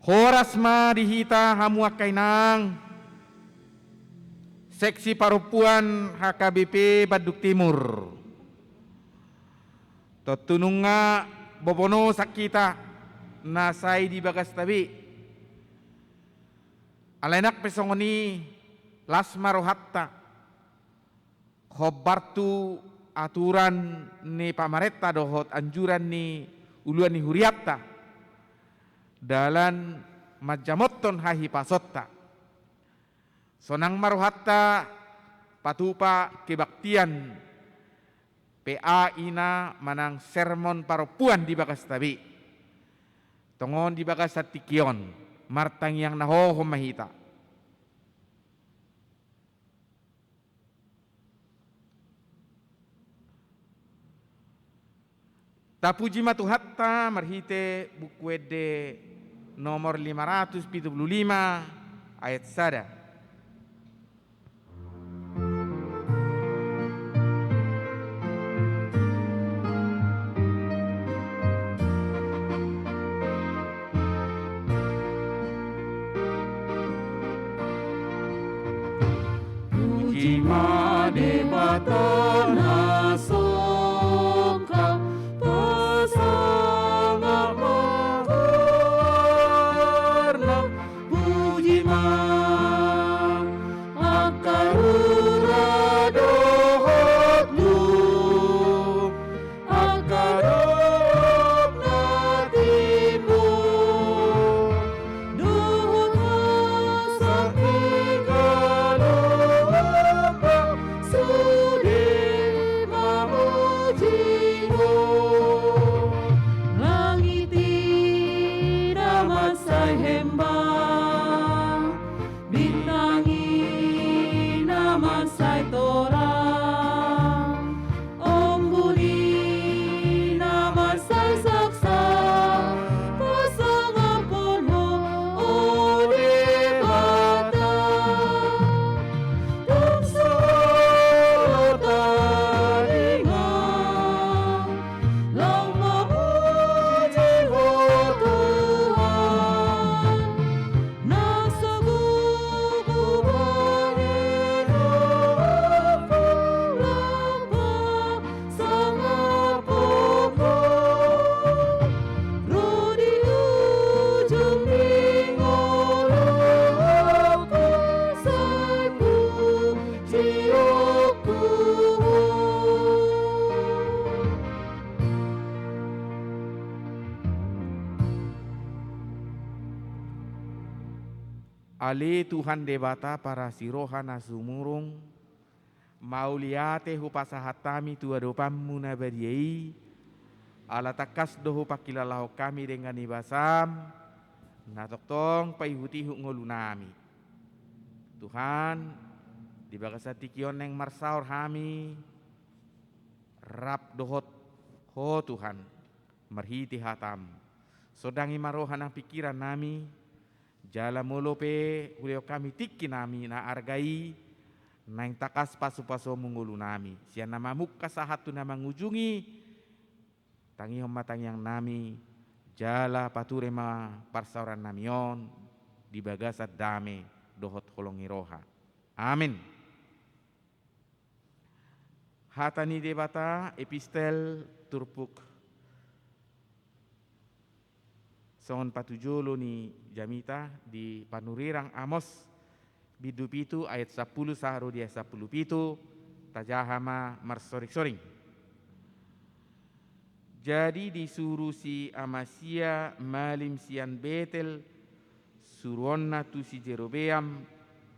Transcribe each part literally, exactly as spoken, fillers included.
Horas ma di hita hamu angka inang, seksi parompuan H K B P Bandung Timur. Tontu nunga bobonosan hita na sai di bagasta be. Alai nang pe songon i, las ma rohanta hombar tu aturan ni pamarenta dohot anjuran ni uluan ni hurianta, dalan manjamothon hahipasonta. Sonang ma rohanta patupa kebaktian P A ina manang sermon parompuan di bagasta be. Tongon di bagasan tingki on, martangiang na hohom ma hita. Tapuji ma Tuhanta marhite Buku Ende nomor lima ratus pitu pulu lima ayat sada. Puji ma Debata na songkap, pasangap ma goarna, puji ma angka rura dohot lu, angka dok na timbo, dohot na sangkik galomba, sude mamuji Ho. Langit i na mansai hembang, bintang i na mansai torang, ombun i na mansai saksak, pasangaphon Ho, o Debata. Tung sahat taringot, laho mamuji Ho Tuhan, na sagugup bahen, laho pasangaphon Ho. Ro di ujung ni ngolungku, sai pujion Ho. Ale Tuhan Debata parasi roha na sumurung, mauliate hupasahat hami tu adopanMu na badia i, ala tangkas do hupangkilalahon hami denggan ni basaM, na tongtong paihutihut ngolunami. Tuhan, di bagasan tingki on naeng marsaor hami, rap dohot Ho Tuhan, marhite hataM. Sondangi ma roha nang pingkirannami, jala molo pe hulehon hami tingkinami na arga i, naeng tangkas pasupasuonMu ngolunami, sian na mamungka sahat tu na mangujungi, tangihon ma tangiangnami, jala pature ma parsaorannami on di bagasan dame dohot holong ni roha. Amin. Hata ni Debata, epistel turpuk songon patujolo ni jamita di panurirang Amos, bindu pitu ayat sampulu sahat ro di ayat sampulu pitu, tajaha ma marsoringsoring. Jadi disuru si Amasia malim sian Betel, suruonna tu si Jerobeam,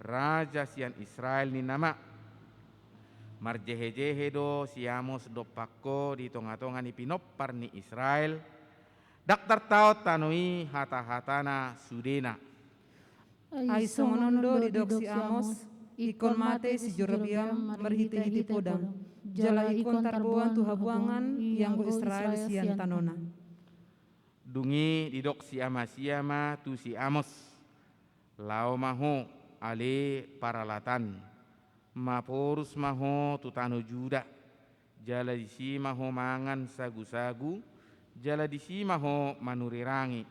raja sian Israel ninna ma: Marjehejehe do si Amos dompak ho di tongatonga ni pinompar ni Israel, ndang tartaon tano i hatahatana sudena. Ai songon on do didok si Amos: Ingkon mate si Jerobeam marhitehite podang, jala ingkon tarboan tu habuangan ianggo Israel sian tanona. Dung i didok si Amasia ma tu si Amos: Laho ma ho, ale parhalatan, maporus ma ho tu tano Juda, jala disi ma ho mangan sagusagu, jala disi ma ho manurirangi.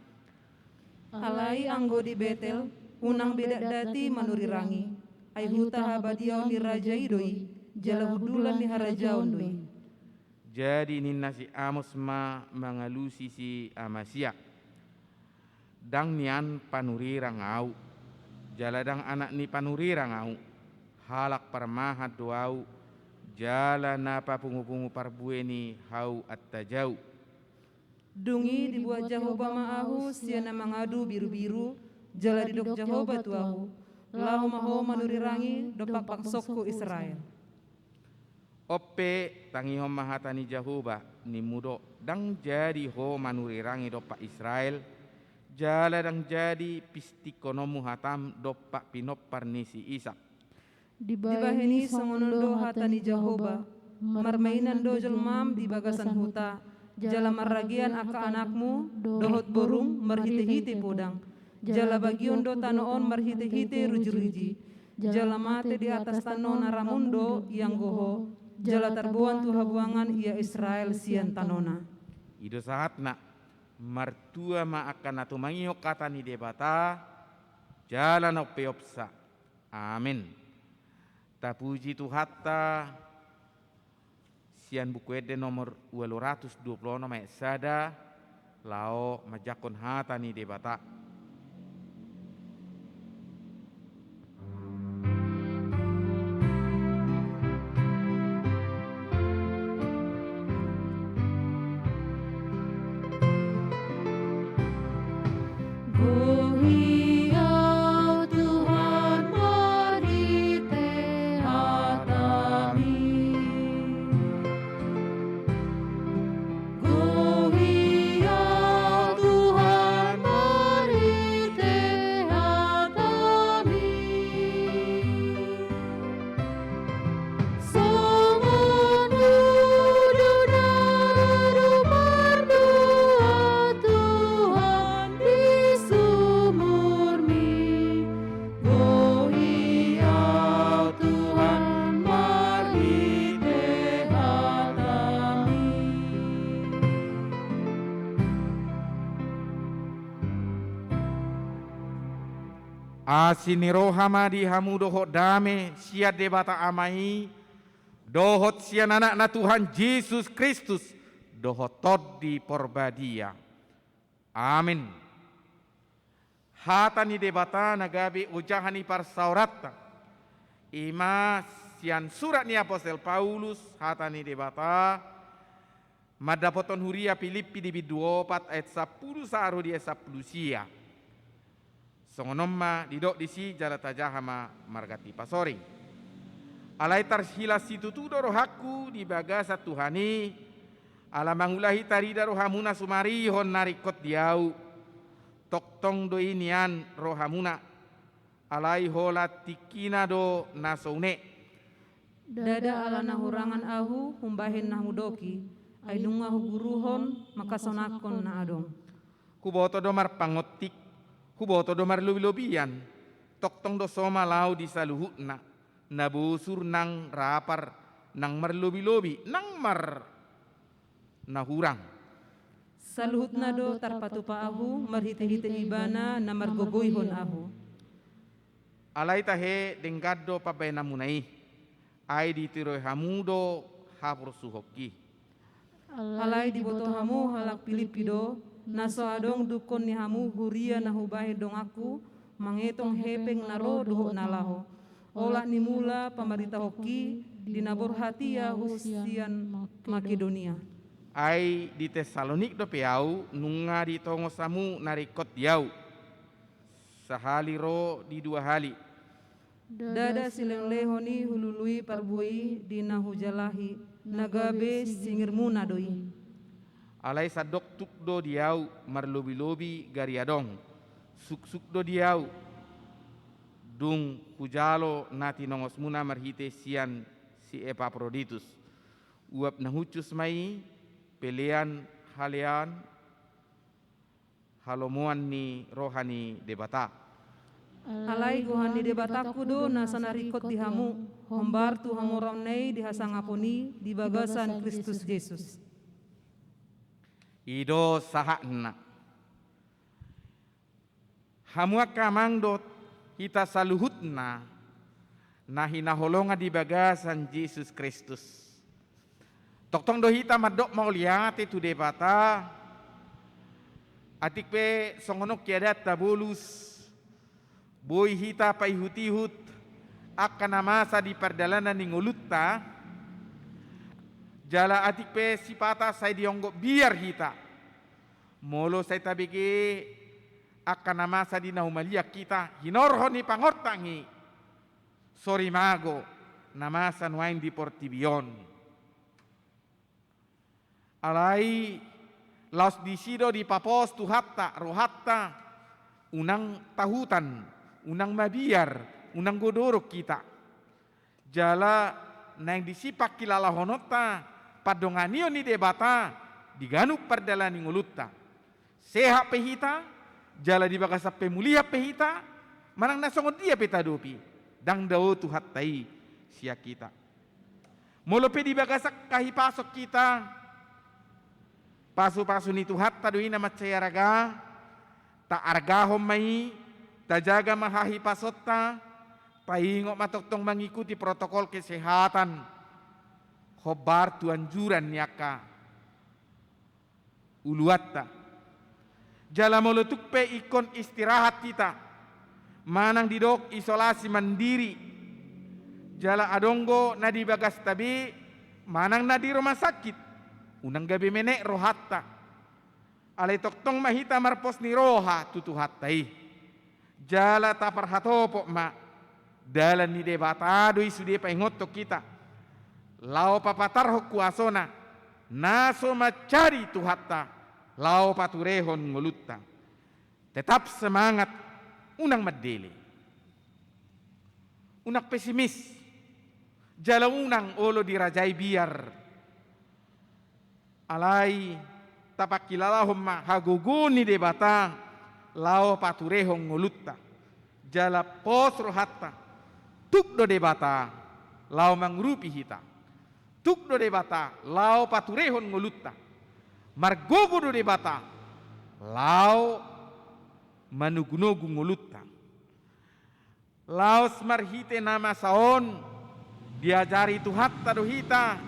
Alai anggo di Betel, unang be datdati manurirangi, ai huta habadiaon ni raja i do i, jala hundulan ni harajaon do i. Jadi ninna si Amos ma mangalusi si Amasia: Ndang nian panurirang ahu, jala ndang anak ni panurirang ahu, halak parmahan do ahu, jala na papungupungu parbue ni hau antajau. Dung i dibuat Jahowa ma ahu sian na mangadu birubiru, jala didok Jahowa tu ahu: Laho ma ho manurirangi dompak bangsongku Israel. On pe, tangihon ma hata ni Jahowa, nimmu do: Ndang jadi ho manurirangi dompak Israel, jala ndang jadi pistingkononmu hatam dompak pinompar ni si Isak. Dibahen i songon on do hata ni Jahowa: Marmainan do jolmam di bagasan huta, jala marragean angka anakmu dohot borum marhitehite podang. Jala bagion do tano on marhitehite rujiruji. Jala mate di atas tano na ramun do ianggo ho, jala tarboan tu habuangan ia Israel sian tanona. I do sahatna. Martua ma angka na tumangihon hata ni Debata jala na umpeopsa. Amen. Tapuji Tuhanta sian Buku Ende nomor ualu ratus dua pulu onom ayat sada, laho manjangkon hata ni Debata. Gohi Au Tuhan marhite hataMi. Gohi Au Tuhan marhite hataMi. Songon ududaru mardoa Tuhan di sumurMi, gohi Au Tuhan marhite hataMi. Asi ni roha ma di hamu dohot dame sian Debata Ama i, dohot sian Anakna Tuhan Jesus Kristus, dohot Tondi Porbadia. Amen. Hata ni Debata na gabe ojahan ni parsaoranta, i ma sian surat ni apostel Paulus, hata ni Debata, mandapothon huria Pilippi di bindu opat ayat sampulu sahat ro di ayat sampulu sia. Songon on ma didok disi, jala tajaha ma marganti pasoring. Alai tarsilas situtu do rohangku di bagasan Tuhan i, ala mangulahi tarida rohamuna sumarihon na ringkot di ahu. Tongtong do i nian rohamuna, alai holan tingkina do na so une. Ndada ala na hurangan ahu humbahen na hudok i, ai nunga huguruhon mangkasonangkon na adong. Huboto do marpangontik, huboto do marlobilobian, tongtong do somal ahu di saluhutna, na bosur nang rapar, nang marlobilobi, nang mar na hurang. Saluhutna do tarpatupa ahu marhitehite Ibana na margogoihon ahu. Alai tahe denggan do pambahenanmuna i, ai ditiroi hamu do haporsuhonki. Alai diboto hamu halak Pilippi do, na so adong dungkon ni hamu huria na hubahen donganku, mangetong hepeng na ro dohot na laho. Olat ni mula pamaritahonki di na borhat i ahu sian Makedonia. Ai di Tessalonik dope ahu nunga ditongos hamu na ringkot di ahu, sahali ro di dua hali. Ndada silehonlehon i hulului parbue i di na hujalahi, na gabe singirmuna do i. Alai sandok tuk do di ahu marlobilobi gari adong, suksuk do di ahu dung hujalo na tinongosmuna marhite sian si Epaproditus. Uap na hushus ma i, pelean halean halomoan ni roha ni Debata. Alai gohan ni Debatangku do na so na ringkot di hamu, hombar tu hamoraonna i di hasangapon i di bagasan Kristus Jesus. I do sahatna. Hamu angka amang dohot hita saluhutna na hinaholongan di bagasan Jesus Kristus. Tongtong do hita mandok mauliate tu Debata, atik pe songon on keadaan tabolus, boi hita paihut-ihut angka na masa di pardalanan ni ngolunta, jala atik pe sipata sai dionggop biar hita. Molo sai tabege angka na masa di na humaliang hita, hinorhon ni pangortang i, sorimago na masa nuaeng di portibi on. Alai laos disi do dipapos Tuhanta rohanta, unang tahutan, unang mabiar, unang godorok hita. Jala naeng disi pangkilalahononta pandonganion ni Debata di ganup pardalanan ni ngolunta. Sehat pe hita, jala di bagasan pemulihan pe hita, manang na songon dia pe taadopi, ndang dao Tuhanta i sian hita. Molo pe di bagasan hahipason hita, pasu-pasu ni Tuhanta do i na mansai arga, taargahon ma i, tajaga ma hahipasonta, taingot ma tongtong mangikuti protokol kesehatan, hombar tu anjuran ni angka uluanta. Jala molo tung pe ingkon istirahat hita, manang didok isolasi mandiri, jala adong do na di bagasta be, manang na di rumah sakit, unang gabe menek rohanta. Alai tongtong ma hita marpos ni roha tu Tuhanta i. Jala taparhatopot ma, dalan ni Debata do i sude paingothon hita, laho papatarhon kuasona, na so manjadi Tuhanta, laho paturehon ngolunta. Tetap semangat, unang mandele, unang pesimis, jala unang olo dirajai biar. Alai tapangkilalahon ma hagogoon ni Debata laho paturehon ngolunta. Jala pos rohanta, tuk do Debata laho mangurupi hita. Tuk do Debata laho paturehon ngolunta. Margogo do Debata laho manogunogu ngolunta. Laos marhite na masa on, diajari Tuhanta do hita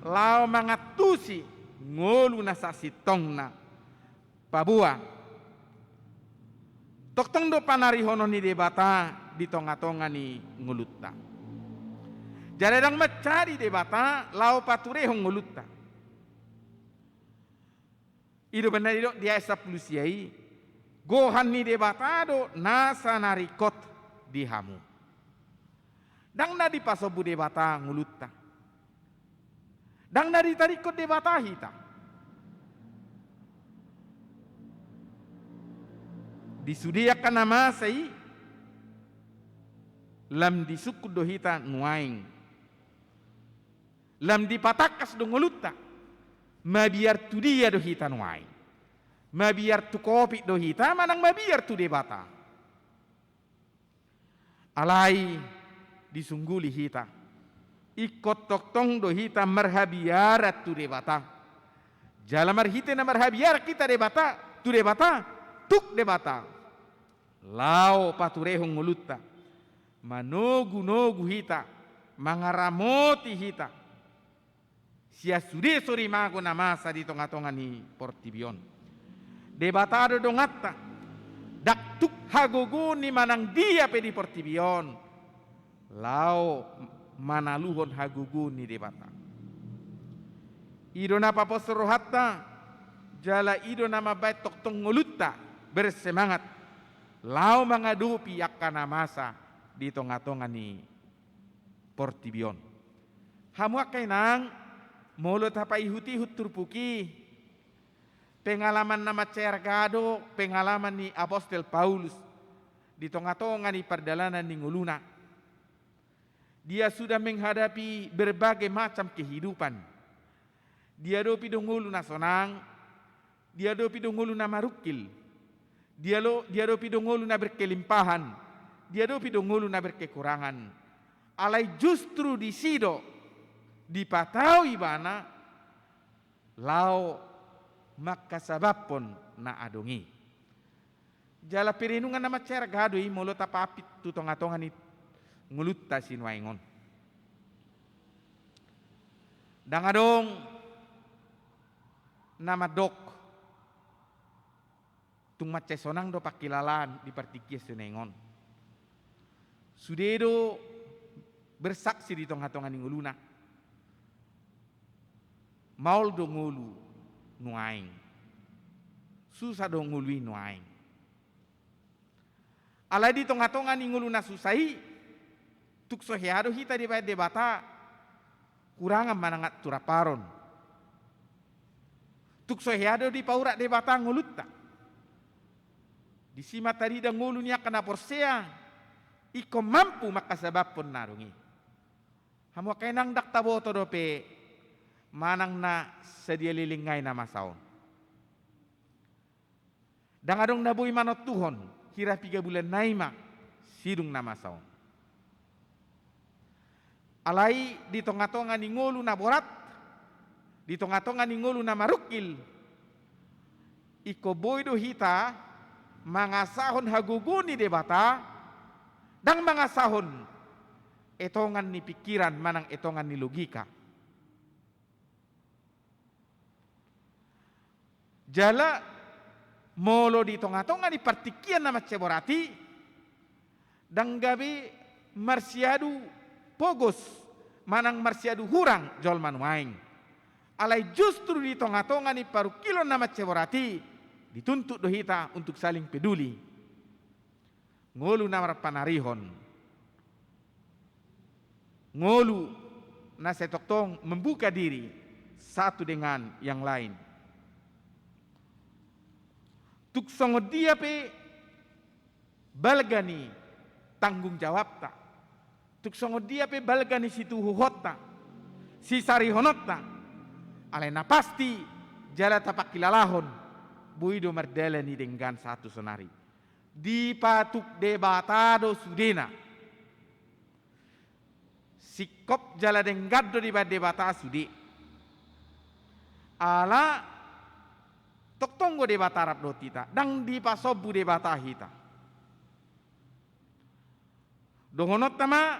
laho mangantusi ngolu na sasintongna. Paboa, tongtong do panarihonon ni Debata di tongatonga ni ngolunta. Jala ndang manjadi Debata laho paturehon ngolunta. I do umbahen na didok di ayat sampulu sia i, gohan ni Debata do nasa na ringkot di hamu. Ndang na dipasombu Debata ngolunta. Ndang na ditadingkon Debata hita. Di sude angka na masa i, lam disungkun do hita nuaeng. Lam dipatangkas do ngolunta. Mabiar tu dia do hita nuaeng? Mabiar tu covid do hita, manang mabiar tu Debata? Alai disungguli hita. Ingkon tongtong do hita marhabiaran tu Debata. Jala marhite na marhabiaran hita Debata, tu Debata, tuk Debata laho paturehon ngolunta, manogunogu hita, mangaramoti hita sian sude sorimago na masa di tongatonga ni portibi on. Debata do donganta, ndang tuk hagogoon ni manang dia pe di portibi on laho manaluhon hagogoon ni Debata. I do na paposhon rohanta, jala i do na mambahen tongtong ngolunta bersemangat laho mangadopi angka na masa di tongatonga ni portibi on. Hamu angka inang, molo tapaihutihut turpuk i, pengalaman na mansai arga do pengalaman ni apostel Paulus di tongatonga ni pardalanan ni ngoluna. Dia sudah menghadapi berbagai macam kehidupan. Diadopi do ngolu na sonang, diadopi do ngolu na marungkil, dialo-, diadopi do ngolu na berkelimpahan, diadopi do ngolu na berkekurangan. Alai justru disi do dipatau ibana laho mangkasabamhon na adong i. Jala perenungan na mansai arga do i molo tapampit tu tongatonga ni ngolunta sinuaeng on. Ndang adong na mandok tung mansai sonang do pangkilalaan di partingkian sinuaeng on. Sude do bersaksi di tongatonga ni ngoluna. Maol do ngolu nuaeng. Susa do ngolu i nuaeng. Alai di tongatonga ni ngolu na susa i, tung so hea do hita dibahen Debata hurangan manang turaparon. Tung so hea do dipaurat Debata ngolunta. Disi ma tarida ngolu ni angka na porsea ingkon mampu mangkasabamhon na adong i. Hamu angka inang, ndang taboto dope manang na sadia leleng ngai na masa on. Ndang adong na boi manontuhon hira piga bulan nai ma sidung na masa on. Alai di tongatonga ni ngolu na borat, di tongatonga ni ngolu na marungkil, ingkon boi do hita mangasahon hagogoon ni Debata, ndang mangasahon etongan ni pingkiran manang etongan ni logika. Jala molo di tongatonga ni partingkian na mansai borat i, ndang gabe marsiadu pogos manang marsiadu hurang jolma nuaeng. Alai justru di tongatonga ni parungkilon na mansai borat i, dituntut do hita untuk saling peduli. Ngolu na marpanarihon. Ngolu na sai tongtong membuka diri satu dengan yang lain. Tung songon dia pe balga ni tanggung jawabta, tung songon dia pe balga ni situhuhonta, sisarihononta, alai na pasti jala tapangkilalahon, boi do mardalan i denggan sahat tu sonari. Dipatuk Debata do sudena. Singkop jala denggan do dibahen Debata sude. Ala tongtong do Debata rap dohot hita, ndang dipasombu Debata hita. Dohononta ma,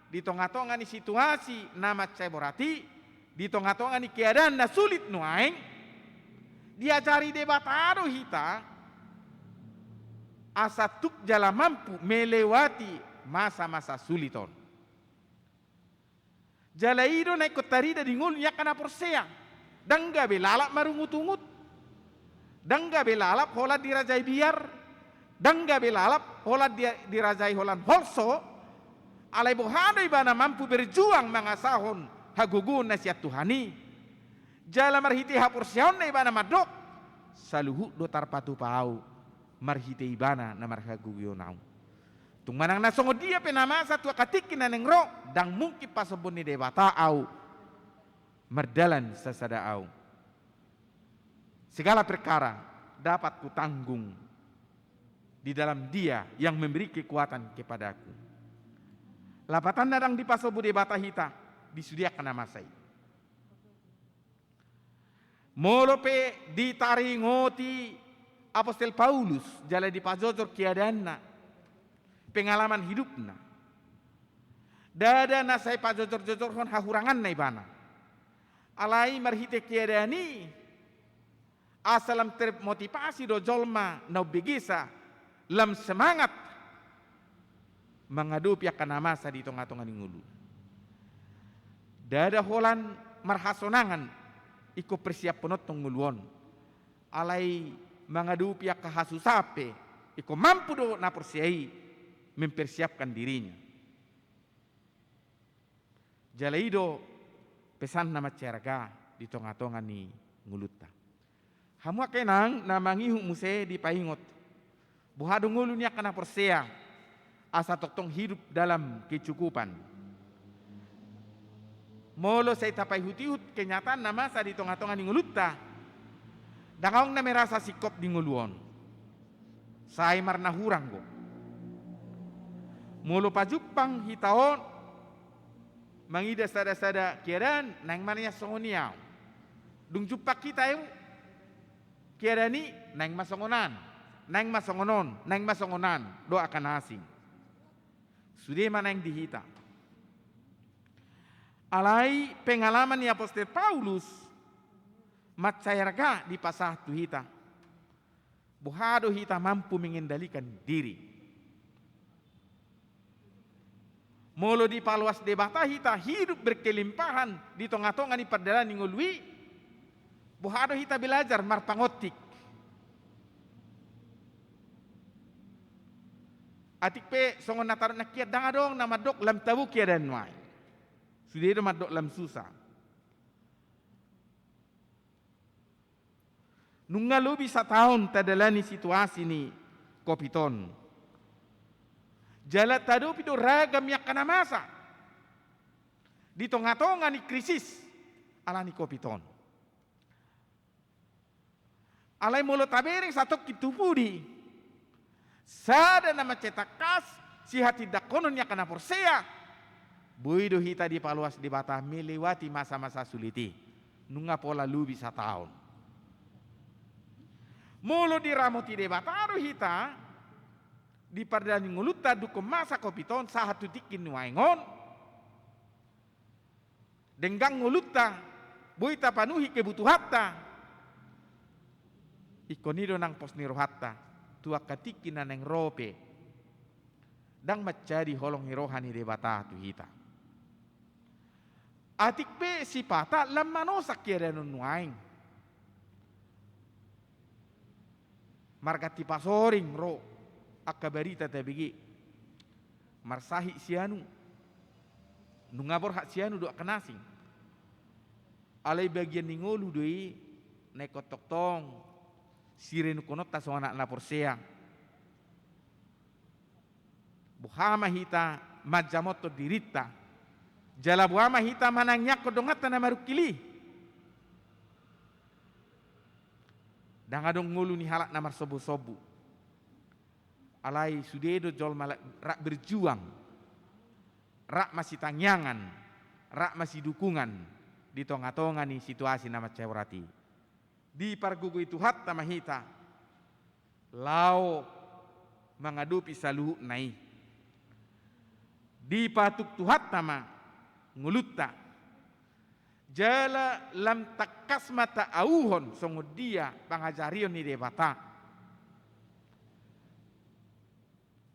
di tongatonga ni situasi na mansai borat i, di tongatonga ni keadaan na sulit nuaeng, diajari Debata do hita asa tuk jala mampu melewati masa-masa sulit on. Jala i do na ingkon tarida di ngolu ni angka na porsea. Ndang gabe lalap marungut-ungut. Ndang gabe lalap holan dirajai biar. Ndang gabe lalap holan di-, dirajai holan holso. Alai boha do ibana mampu berjuang mangasahon hagogoon na sian Tuhan i. Jala marhite haporseaonna ibana mandok, saluhut do tarpatupa ahu marhite ibana na marhagogoon ahu. Tung manang na songon dia pe na masa tu angka tingki na naeng ro, ndang mungkin pasombon ni Debata ahu mardalan sasada ahu. Segala perkara dapat kutanggung di dalam Dia yang memberi kekuatan kepadaku. Lapatanna ndang dipasombu Debata hita di sude angka na masa i. Molo pe ditaringoti Apostel Paulus jala dipajojor keadaanna, pengalaman hidupna, ndada na sai pajojor-jojorhon hahuranganna ibana. Alai marhite keadaan i, asa lam termotivasi do jolma na umbegesa, lam semangat mangadopi angka na masa di tongatonga ni ngolu. Ndada holan marhasonangan ingkon persiaphononta ngolu on. Alai mangadopi angka hasusaan pe ingkon mampu do na porsea i mempersiapkan dirinya. Jala i do pesan na mansai arga di tongatonga ni ngolunta. Hamu angka inang na mangihut muse dipaingot, boha do ngolu ni angka na porsea asa tongtong hidup dalam kecukupan. Molo sai tapaihut-ihut kenyataan na masa di tongatonga ni ngolunta, ndang adong na merasa singkop di ngolu on. Sai marnahurang do. Molo pajumpang hita on mangida sada-sada keadaan, naeng ma nian songon i ahu. Dung jumpang hita i keadaan i, naeng ma songon an. Naeng ma songon on, naeng ma songon an, dohot angka na asing. Sude ma naeng di hita. Alai pengalaman ni apostel Paulus mansai arga dipasahat tu hita. Boha do hita mampu mengendalikan diri? Molo dipaloas Debata hita hidup berkelimpahan di tonga-tonga ni pardalanan ni ngolu i, boha do hita belajar marpangontik? Atik pe songon na tadok nangkin, ndang adong na mandok lam tabo keadaan nuaeng. Sude do mandok lam susah. Nunga lobi sataon tadalani situasi ni covid on. Jala tadopi do ragam ni angka na masa di tonga-tonga ni krisis ala ni covid on. Alai molo tabereng satongkin tu pudi, sada na mansai tangkas sihatindanghonon ni angka na porsea, boi do hita dipaloas Debata melewati masa-masa sulit i. Nunga pola lobi sataon. Molo diramoti Debata do hita di pardalanan ni ngolunta dungkon masa covid on sahat tu tingki nuaeng on, denggan ngolunta, boi tapanuhi kebutuhanta. Ingkon i do nang pos ni rohanta tu angka tingki na naeng ro pe. Ndang manjadi holong ni roha ni Debata tu hita. Atik pe sipata lam manosak keadaan on nuaeng. Marganti pasoring ro angka barita tabege. Marsahit sianu. Nunga borhat sianu do angka na asing. Alai bagian ni ngolu do i na ingkon tongtong sirenungkononta songon anak na porsea. Boha ma hita manjamothon dirinta? Jala boha ma hita manangiangkon donganta na marungkil i? Ndang adong ngolu ni halak na marsombu-sombu. Alai sude do jolma la-, rap berjuang, rap masitangiangan, rap masidukungan di tonga-tonga ni situasi na mansai borat i. Dipargogoi Tuhanta ma hita laho mangadopi saluhutna i. Dipatuk Tuhanta ma ngolunta. Jala lam tangkas ma taauhon songon dia pangajarion ni Debata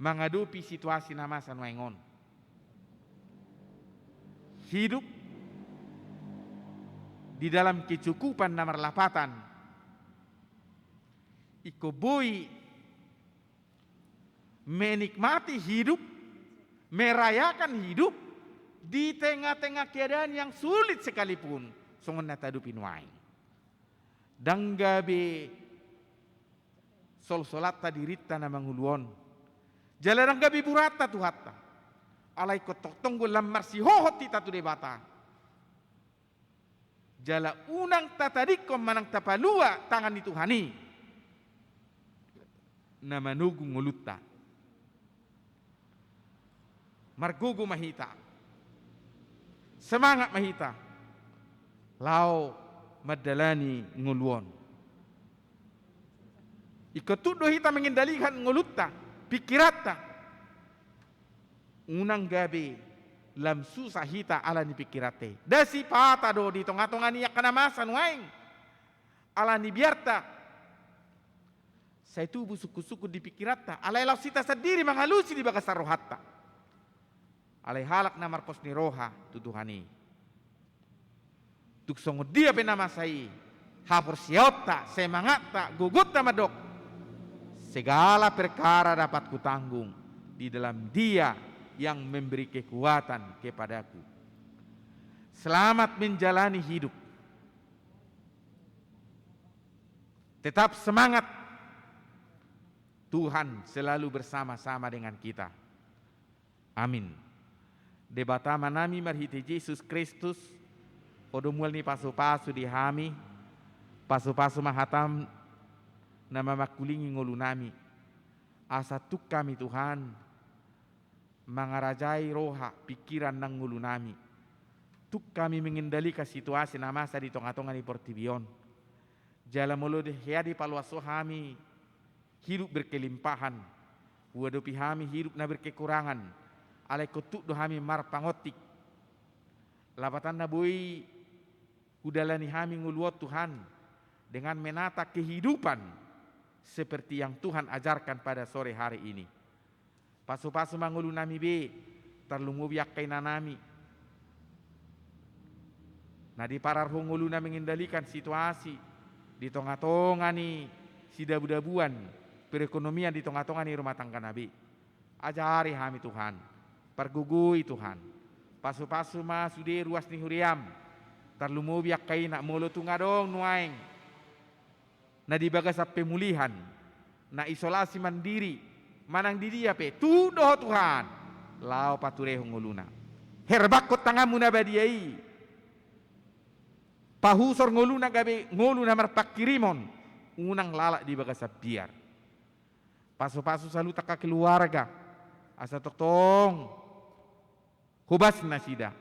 mangadopi situasi na masa nuaeng on. Hidup di dalam kecukupan na marlapatan. Ingkon boi menikmati hidup, merayakan hidup di tengah-tengah keadaan yang sulit sekalipun, songon na tadopi nuaeng. Ndang gabe solsolanta dirinta na mangolu on. Jala ndang gabe buranta Tuhanta. Alai ingkon tongtong do lam marsihohot hita tu Debata. Jala unang tatadingkon manang tapalua tangan ni Tuhan i na manogu ngolunta. Margogo ma hita. Semangat ma hita laho mandalani ngolu on. Ingkon tuk do hita mengendalikan ngolunta, pikiranta. Unang gabe lam susah hita ala ni pikiranta i. Nda sipata do di tonga-tonga ni angka na masa nuaeng ala ni biarta sai tubu sungkun-sungkun di pikiranta, alai laos hita sandiri mangalusi di bagasan rohanta. Alai halak na marpos ni roha tu Tuhan i, tung songon dia pe na masa i, haporseaonta, semangatta, gogonta mandok, segala perkara dapat kutanggung di dalam Dia yang memberi kekuatan kepadaku. Selamat menjalani hidup. Tetap semangat. Tuhan selalu bersama-sama dengan kita. Amin. Debata Amanami marhite Jesus Kristus, ho do mual ni pasu-pasu di hami, pasu-pasu ma hataM na mamangkulingi ngolunami. Asa tuk hami Tuhan, mangarajai roha, pikiran nang ngolunami. Tuk hami mengendalikan situasi na masa di tonga-tonga ni portibi on. Jala molo di hea dipaloas Ho hami, hidup berkelimpahan, huadopi hami hidup na berkekurangan, alai ingkon tuk do hami marpangontik. Lapatanna boi hudalani hami ngolu on Tuhan, dengan menata kehidupan seperti yang Tuhan ajarkan pada sore hari ini. Pasupasu ma ngolunami be, tarlumobi angka inanami na dipararhon ngoluna mengendalikan situasi di tongatonga ni sidabudabuan perekonomian di tongatonga ni rumah tanggana be. Ajari hami Tuhan, pargogoi Tuhan. Pasupasu ma sude ruas ni huriam, tarlumobi angka ina, molo tung adong nuaeng na di bagasan pemulihan, na isolasi mandiri, manang di dia pe, tuk do Ho Tuhan, laho paturehon ngoluna. Herbakkon tanganmu na badia i, pahusor ngoluna gabe ngolu na marpanghirimon, unang lalap di bagasan biar. Pasupasu saluhut angka keluarga, asa tongtong hobas nasida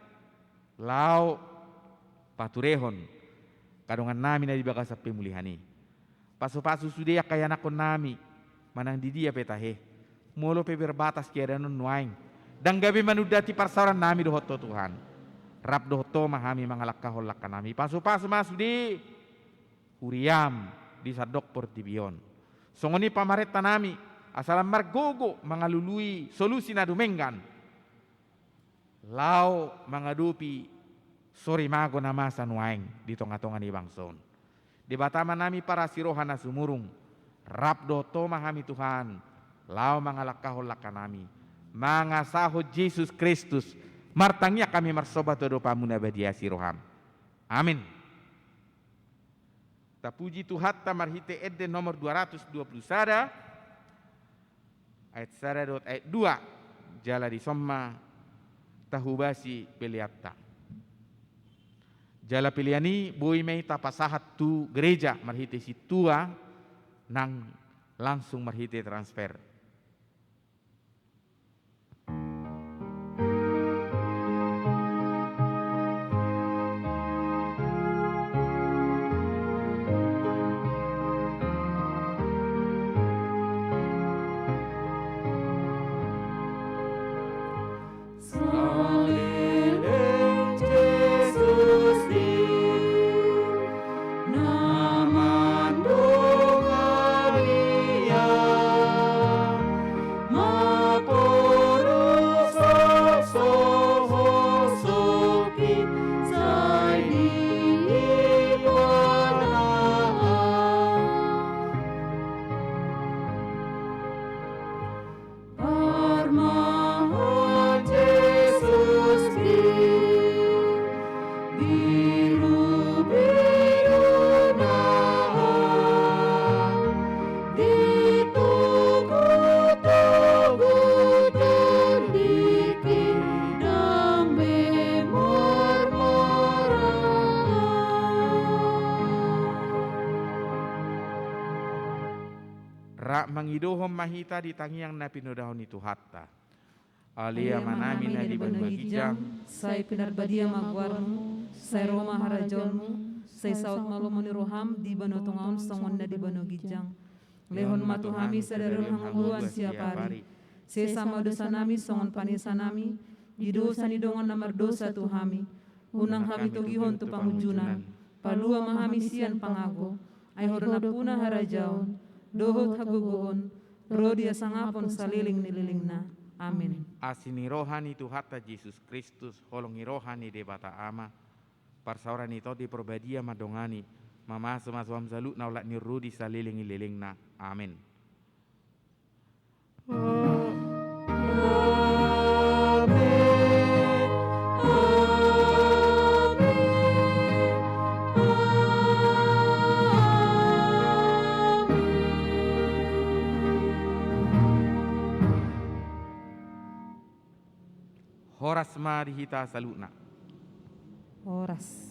laho paturehon angka dongannami na di bagasan pemulihan i. Pasupasu sude angka ianakkonnami, manang di dia pe tahe, molo pe berbatas keadaan on nuaeng, ndang gabe manundati parsaorannami dohot Ho Tuhan. Rap dohot Ho ma hami mangalangkahon langkanami. Pasupasu ma sude huriam di sandok portibi on. Songon i pamarentanami, asa lam margogo mangalului solusi na dumenggan laho mangadopi sorimago na masa nuaeng di tongatonga ni bangso on. Debata Amanami parasiroha na sumurung, rap dohot Ho ma hami Tuhan, laho mangalangkahon langkanami, mangasahon Jesus Kristus, martangiang hami marsomba tu adopanMu na badia asi rohaM. Amin. Tapuji Tuhanta marhite ende nomor dua ratus dua puluh sada, ayat sada dohot ayat dua, jala dison ma tahobasi peleanta. Jala pelean i boi ma i tapasahat tu gereja marhite sintua nang langsung marhite transfer. Saleleng Jesus di na mandongani ia, maporus so sopi sai di ibana. Parmahan Jesus di birubiru na di togutogu tonditi dambe marmoraan. Rap mangidohon ma hita di tangiang na pinodahon ni Tuhanta. Ale Amanami na di banua ginjang, sai pinarbadia ma goarMu, sai ro ma harajaonMu, sai saut ma lomo ni rohaM di banua tonga on songon na di banua ginjang. Lehon ma tu hami sadari on hangoluan siapari. Sesa ma dosanami songon panesanami di dosa ni dongan na mardosa tu hami. Unang hami togihon tu pangunjunan. Palua ma hami sian pangago. Ai Ho do nampuna harajaon dohot hagogoon ro di hasangapon saleleng ni lelengna. Amen. Asi ni roha ni Tuhanta Jesus Kristus, holong ni roha ni Debata Ama, parsaoran ni Tondi Parbadia mandongani, mamasumasu hamu saluhutna olat ni rodi saleleng ni lelengna. Amen. Amen. Amen. Amen. Horas ma di hita saluhutna. Horas.